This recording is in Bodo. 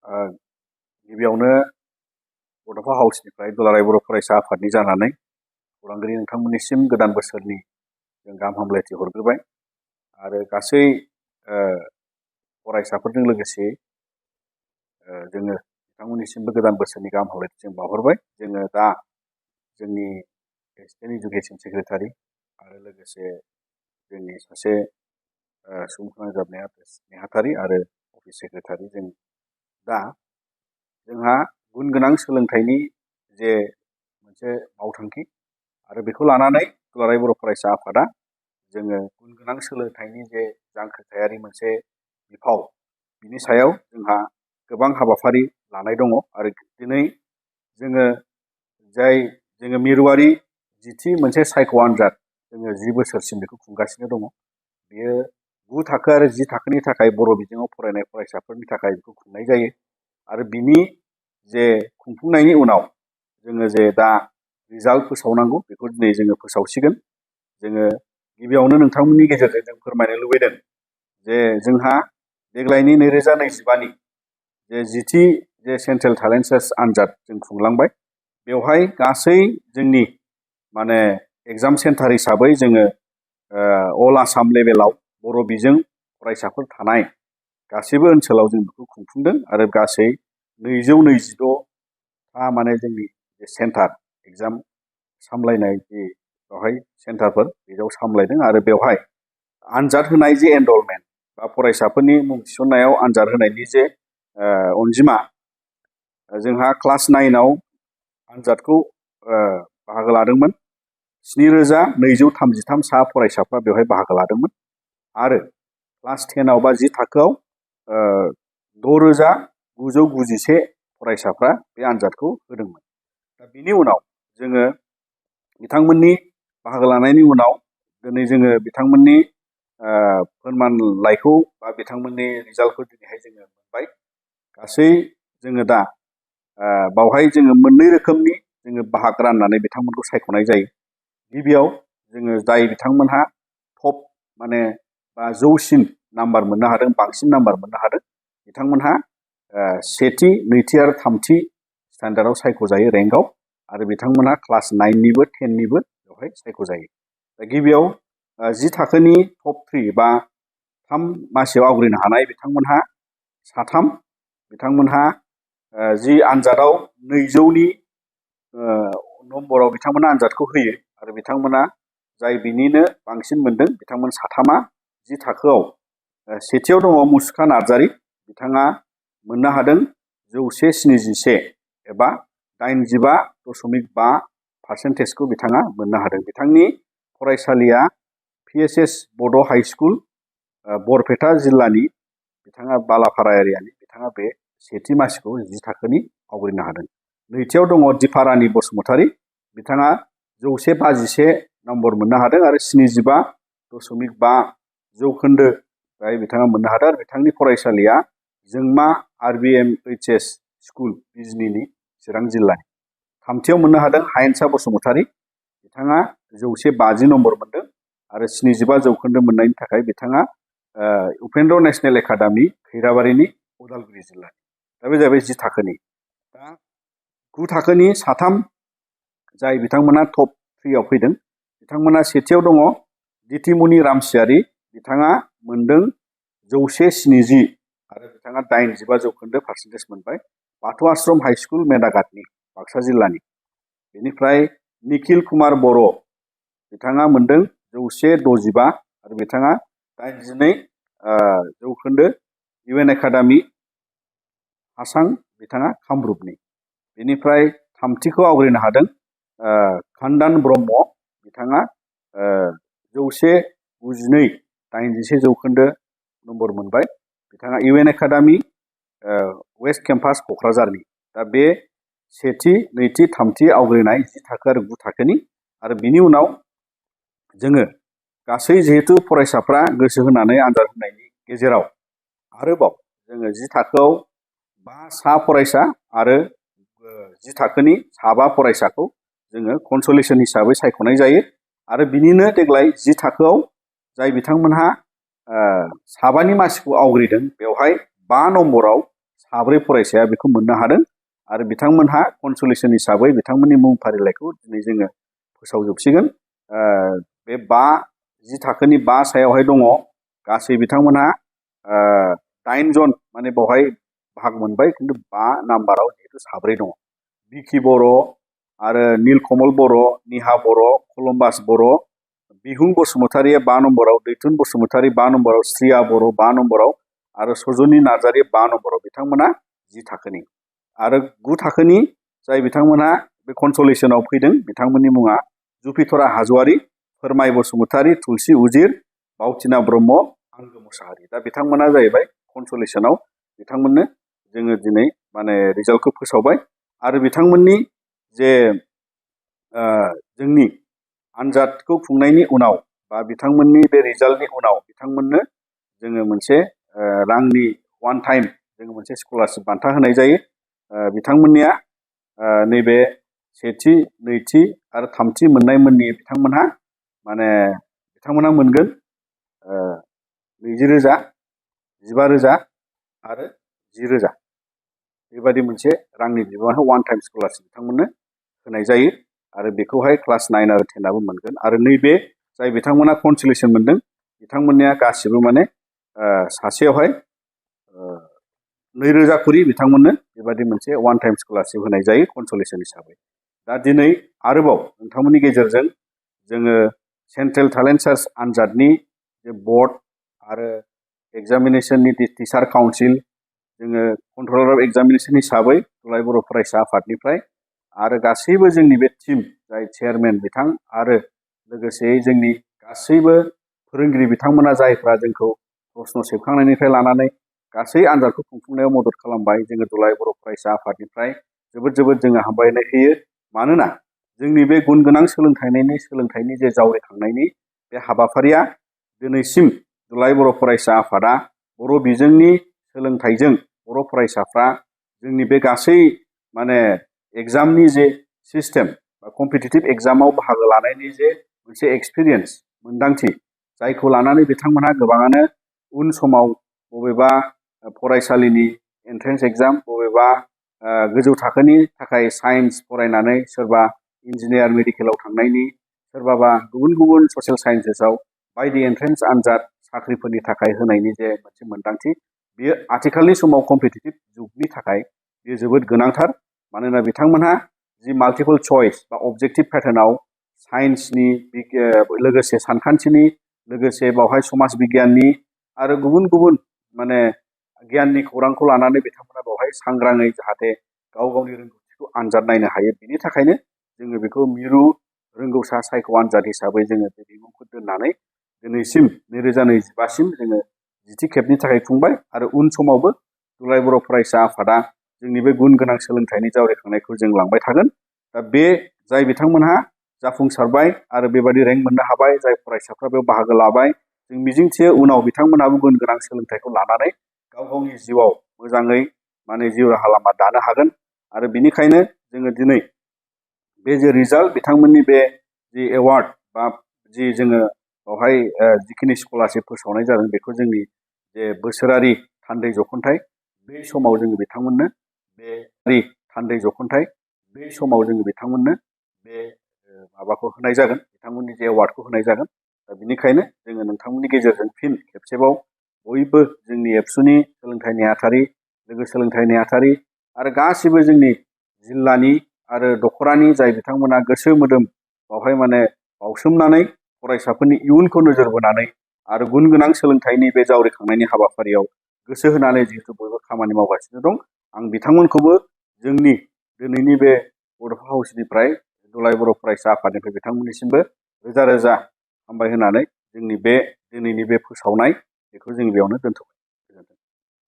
गिबियावनो बड'फा हाउसनिफ्राय दुलाराय बर' फरायसा आफादनि जानानै खौरांगिरि नोंथांमोननिसिम गोदान बोसोरनि जों गाहाम हामलायथि हरग्रोबाय आरो गासै फरायसाफोरजों लोगोसे जोङो बिथांमोननिसिमबो गोदान बोसोरनि गाहाम हामलायथि जों बावहरबाय। जोङो दा जोंनि एसिस्टेन्ट इडुकेसन सेक्रेटारि आरो लोगोसे जोंनि सासे सुबुं फोनांजाब नेहाथारि आरो अफिस सेक्रेटारि जों दा जोंहा गुन गोनां सोलोंथाइनि जे मोनसे मावथांखि आरो बेखौ लानानै दुलाराय बर' फरायसा आफादा जोङो गुन गोनां सोलोंथाइनि जे जांख्रिथायारि मोनसे बिफाव बिनि सायाव जोंहा गोबां हाबाफारि लानाय दङ आरो दिनै जोङो मिरुआरि जिथि मोनसे सायख' आनजाद जोङो 10 बोसोरसिम बेखौ खुंगासिनो दङ। बेयो 9 थाखो आरो 10 थाखोनि थाखाय बर' बिजोङाव फरायनाय फरायसाफोरनि थाखाय बेखौ खुंनाय जायो आरो बिनि जे खुंफुंनायनि उनाव जोङो जे दा रिजाल्ट फोसावनांगौ बेखौ दिनै जोङो फोसावसिगोन। जोङो गिबियावनो नोंथांमोननि गेजेरजों जों फोरमायनो लुबैदों जे जोंहा देग्लायनि 2025नि जे जिथि जे सेन्ट्रेल टेलेन्ट सार्च आनजाद जों खुंलांबाय बेवहाय गासै जोंनि एग्जाम सेन्टार हिसाबै जोङो अल आसाम लेभेलाव बर' बिजों फरायसाफोर थानाय गासैबो ओनसोलाव जों बेखौ खुंफुंदों आरो गासै 226 जोंनि सेन्टार एग्जाम सामलायनाय जि बेवहाय सेन्टारफोर बेयाव सामलायदों आरो बेवहाय आनजाद होनाय जे एनरलमेन्ट बा फरायसाफोरनि मुं थिसननायाव आनजाद होनायनि जे अनजिमा जोंहा क्लास 9आव आनजादखौ बाहागो लादोंमोन 7233 सा फरायसाफ्रा बेवहाय बाहागो लादोंमोन आरो क्लास 10आव बा 10 थाखोआव 6991 फरायसाफ्रा बे आनजादखौ होदोंमोन। दा बिनि उनाव जोङो बिथांमोननि बाहागो लानायनि उनाव दिनै जोङो बिथांमोननि फोरमानलाइखौ बा बिथांमोननि रिजाल्टखौ दिनैहाय जोङो मोनबाय। गासै जोङो दा बावहाय जोङो मोननै रोखोमनि जोङो बाहागो राननानै बिथांमोनखौ सायख'नाय जायो। गिबियाव जोङो जाय बिथांमोनहा टप बा जौसिन नाम्बार मोननो हादों बांसिन नाम्बार मोननो हादों बिथांमोनहा सेथि नैथि आरो थामथि स्टेन्डार्डआव सायख'जायो रेंकआव आरो बिथांमोनहा क्लास 9निबो 10निबो बेवहाय सायख'जायो। दा गिबियाव 10 थाखोनि टप 3 बा 3 मासियाव आवग्रिनो हानाय बिथांमोनहा 3 बिथांमोनहा जि आनजादाव 200नि नम्बराव बिथांमोना आनजादखौ होयो आरो बिथांमोना जाय बिनिनो बांसिन मोनदों बिथांमोन 3आ 10 थाखोआव सेथियाव दङ मुसुखा नार्जारि बिथाङा मोननो हादों 171 एबा 85.5% बिथाङा मोननो हादों। बिथांनि फरायसालिया PSS बड' हाइ स्कुल बरपेटा जिल्लानि बिथाङा बालाफारा एरियानि बिथाङा बे सेथि मासिखौ 10 थाखोनि आवग्रिनो हादों। नैथियाव दङ दिपारानि बसुमतारी बिथाङा 151 नम्बर मोननो हादों आरो 75.5% बिथाङा मोननो हादों आरो बिथांनि फरायसालिया जोंमा RBMHS स्कुल बिजनीनि चिरां जिल्लानि। थामथियाव मोननो हादों हायेनसा बसुमतारी बिथाङा 150 नम्बर मोनदों आरो 75% मोननायनि थाखाय बिथाङा उपेन्द्र नेशनेल एकाडेमी खैराबारिनि उदालगुरि जिल्लानि। दा बे जाबाय 10 थाखोनि। दा 9 थाखोनि 3 जाय बिथांमोना टप 3आव फैदों बिथांमोना सेथियाव दङ दितिमुनि रामसियारि बिथाङा मोनदों 170 आरो बिथाङा 85% मोनबाय। बाथौ आश्रम हाइ स्कुल मेदाघाटनि बाक्सा जिल्लानि। बेनिफ्राय निखिल कुमार बर' बिथाङा मोनदों 165 आरो बिथाङा 82% UN एकाडेमी हासां बिथाङा कामरुपनि। बेनिफ्राय थामथिखौ आवग्रिनो हादों खान्दान ब्रह्म बिथाङा 192.81% नम्बर मोनबाय। बिथाङा UN एकाडेमी वेस्ट केम्पास क'क्राझारनि। दा बे सेथि नैथि थामथि आवग्रिनाय 10 थाखो आरो 9 थाखोनि आरो बिनि उनाव जोङो गासै जिहेतु फरायसाफ्रा गोसो होनानै आनजाद होनायनि गेजेराव आरोबाव जोङो 10 थाखोआव 5 सा फरायसा आरो 10 थाखोनि 7 फरायसाखौ जोङो कनसलेसन हिसाबै सायख'नाय जायो आरो बिनिनो देग्लाय 10 थाखोआव जाय बिथांमोनहा 7नि मासिखौ आवग्रिदों बेवहाय 5 नम्बराव साब्रै फरायसाया बेखौ मोननो हादों आरो बिथांमोनहा कनसलेसन हिसाबै बिथांमोननि मुं फारिलाइखौ दिनै जोङो फोसावजोबसिगोन। बे 10 थाखोनि 5 सायावहाय दङ गासै बिथांमोनहा 8 जन माने बेवहाय बाहाग मोनबाय, खिन्थु 5 नाम्बाराव जिहेतु साब्रै दङ। बिखि बर' आरो नीलकमल बर', निहा बर', कलम्बास बर', बिहुं बसुमतारिया 5 नम्बराव, दैथुन बसुमतारि 5 नम्बराव, श्रिया बर' 5 नम्बराव आरो सजनि नार्जारि 5 नम्बराव बिथांमोना 10 थाखोनि। आरो 9 थाखोनि जाय बिथांमोनहा बे कनसलेसनाव फैदों बिथांमोननि मुङा जुपितरा हाज'वारि, फोरमाय बसुमतारि, तुलसि उजिर, बावथिना ब्रह्म, आंगो मुसाहारि। दा बिथांमोना जाहैबाय कनसलेसनाव, बिथांमोननो जोङो दिनै माने रिजाल्टखौ फोसावबाय आरो बिथांमोननि जे जोंनि आनजादखौ खुंनायनि उनाव बा बिथांमोननि बे रिजाल्टनि उनाव बिथांमोननो जोङो मोनसे रांनि वान टाइम जोङो मोनसे स्कलारशिप बान्था होनाय जायो। बिथांमोननिया नैबे सेथि, नैथि आरो थामथि मोननाय मोननि बिथांमोनहा मोनगोन 20,000, 15,000 आरो 10,000 बेबायदि मोनसे रांनि बिबांखौ वान टाइम स्कलारशिप बिथांमोननो होनाय जायो आरो बेखौहाय क्लास 9 आरो 10आबो मोनगोन। आरो नैबे जाय बिथांमोना कनसलेसन मोनदों बिथांमोननिया गासिबो माने सासेयावहाय 2,000 खरि बिथांमोननो बेबायदि मोनसे वान टाइम स्कलारशिप होनाय जायो कनसलेसन हिसाबै। दा दिनै आरोबाव नोंथांमोननि गेजेरजों जोङो सेन्ट्रेल टेलेन्ट सार्च आनजादनि जे बर्ड आरो एग्जामिनेसननि टिचार काउन्सिल, जोङो कन्ट्रलार अफ एग्जामिनेसन हिसाबै दुलाराय बर' फरायसा आफादनिफ्राय आरो गासैबो जोंनि बे टिम जाय चेयारमेन बिथां आरो लोगोसेयै जोंनि गासैबो फोरोंगिरि बिथांमोना जायफ्रा जोंखौ प्रश्न सेबखांनायनिफ्राय लानानै गासै आनजादखौ खुंफुंनायाव मदद खालामबाय, जोङो दुलाराय बर' फरायसा आफादनिफ्राय जोबोद जोङो हामबायनाय होयो। मानोना जोंनि बे गुन गोनां सोलोंथाइनि जे जावरिखांनायनि बे हाबाफारिया दिनैसिम दुलाराय बर' फरायसा आफादा बर' बिजोंनि सोलोंथाइजों बर' फरायसाफ्रा जोंनि बे गासै माने एग्जामनि जे सिस्टेम बा कम्पिटिटिभ एग्जामाव बाहागो लानायनि जे मोनसे एक्सपिरियेन्स मोन्दांथि, जायखौ लानानै बिथांमोनहा गोबाङानो उन समाव बबेबा फरायसालिनि एन्ट्रेन्स एग्जाम, बबेबा गोजौ थाखोनि थाखाय साइन्स फरायनानै सोरबा इन्जिनियार मेडिकेलाव थांनायनि, सोरबाबा गुबुन ससियेल साइन्सेसआव बायदि एन्ट्रेन्स आनजाद साख्रिफोरनि थाखाय होनायनि जे मोनसे मोन्दांथि, बेयो आथिखालनि समाव कम्पिटिटिभ जुगनि थाखाय बेयो जोबोद गोनांथार। मानोना बिथांमोनहा जि माल्टिपल चइस बा अबजेक्टिभ पेटार्नाव साइन्सनि लोगोसे सानखान्थिनि लोगोसे बावहाय समाज बिगियाननि आरो गुबुन माने गियाननि खौरांखौ लानानै बिथांमोना बेवहाय सांग्राङै जाहाथे गाव गावनि रोंगौथिखौ आनजाद नायनो हायो, बिनि थाखायनो जोङो बेखौ मिरु रोंगौसा सायख' आनजाद हिसाबै जोङो बे बिमुंखौ दोननानै दिनैसिम 2025सिम जोङो 10थि खेबनि थाखाय खुंबाय आरो उन समावबो दुलाराय बर' फरायसा आफादा जोंनि बे गुन गोनां सोलोंथाइनि जावरिखांनायखौ जों लांबाय थागोन। दा बे जाय बिथांमोनहा जाफुंसारबाय आरो बेबायदि रेंक मोननो हाबाय, जाय फरायसाफ्रा बेयाव बाहागो लाबाय, जों मिजिंथियो उनाव बिथांमोनहाबो गुन गोनां सोलोंथाइखौ लानानै गाव गावनि जिउआव मोजाङै माने जिउ राहा लामा दानो हागोन। आरो बिनिखायनो जोङो दिनै बे जे रिजाल्ट, बिथांमोननि बे जि एवार्ड बा जि जोङो बेवहाय जिखिनि स्कलारशिप फोसावनाय जादों, बेखौ जोंनि जे बोसोरारि थान्दै जख'न्थाइ बे समाव जोङो बिथांमोननो बे माबाखौ होनाय जागोन, बिथांमोननि जे एवार्डखौ होनाय जागोन। दा बिनिखायनो जोङो नोंथांमोननि गेजेरजों फिन खेबसेबाव बयबो जोंनि एबसुनि सोलोंथाइ नेहाथारि, लोगो सोलोंथाइ नेहाथारि आरो गासिबो जोंनि जिल्लानि आरो दख'रानि जाय बिथांमोना गोसो मोदोम बावहाय माने बावसोमनानै फरायसाफोरनि इयुनखौ नोजोर बोनानै आरो गुन गोनां सोलोंथाइनि बे जावरिखांनायनि हाबाफारियाव गोसो होनानै जिहेतु बयबो खामानि मावगासिनो दं, आं बिथांमोनखौबो जोंनि दिनैनि बे बड'फा हाउसनिफ्राय दुलाराय बर' फरायसा आफादनिफ्राय बिथांमोननिसिमबो रोजा हामबाय होनानै जोंनि बे दिनैनि बे फोसावनाय बेखौ जों बेयावनो दोनथ'बाय।